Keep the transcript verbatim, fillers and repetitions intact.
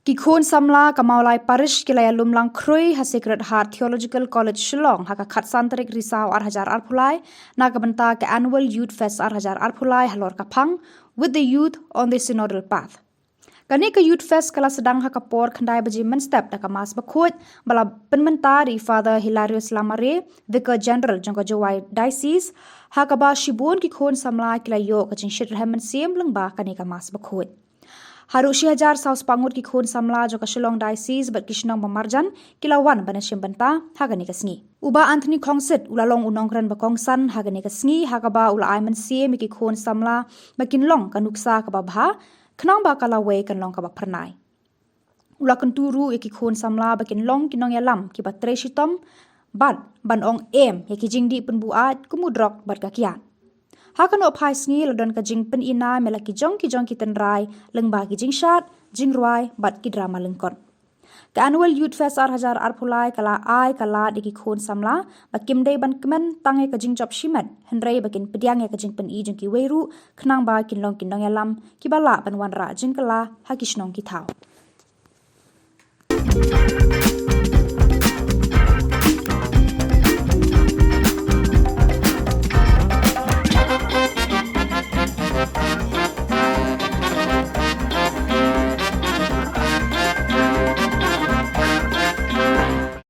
Ki khun samla ka Mawlai Parish ki la ïalum lang khrui ha Sacred Heart Theological College Shillong ha ka khatsan tarik Risaw ar hajar arphew lai na ka bynta ka Annual Youth Fest ar hajar arphew lai halor ka phang With the Youth on the Synodal Path. Kane ka Youth Fest ka la sdang ha ka por khyndai baje mynstep da ka Mass Bakhuid ba la pynmynta da i Father Hilarius Lamare, Vicar General jong ka Jowai Diocese, ha kaba shibun ki khun samla ki la ïoh ka jingshitrhem mynsiem lyngba kane ka Mass Bakhuid. Haduh shi hajar saw spah ngut ki khun samla jong ka Shillong Diocese bad ki shnong ba marjan ki la wan ban ïashim bynta ha kane ka sngi. U Bah Anthony Khongsit u la long u nongkren ba kongsan ha kane ka sngi ha kaba u la ai mynsiem ïa ki khun samla ba kin long ka nuksa kaba bha, khnang ba ka lawei kan long kaba phyrnai. U la kyntu ruh ïa ki khun samla ba kin long ki nongïalam kiba trei shitom bad ban ong em ïa ki jingdih pynbuaid kum u drok bad ka kiad. Ha ka nohphai sngi la don ka jingpyni nam ïa la ki jong ki jong ki tynrai lyngba ki jingshad, jingrwai bad ki drama lyngkot. Ka Annual Youth Fest ar hajar arphew lai ka la ai ka lad ïa ki khun samla ba kim dei ban kmen tang ïa ka jingjop shimet, hynrei ba kin pdiang ïa ka jingpyni jong kiwei ruh, khnang ba kin long ki nongïalam kiba lah ban wanrah jingkylla ha ki shnong ki thaw.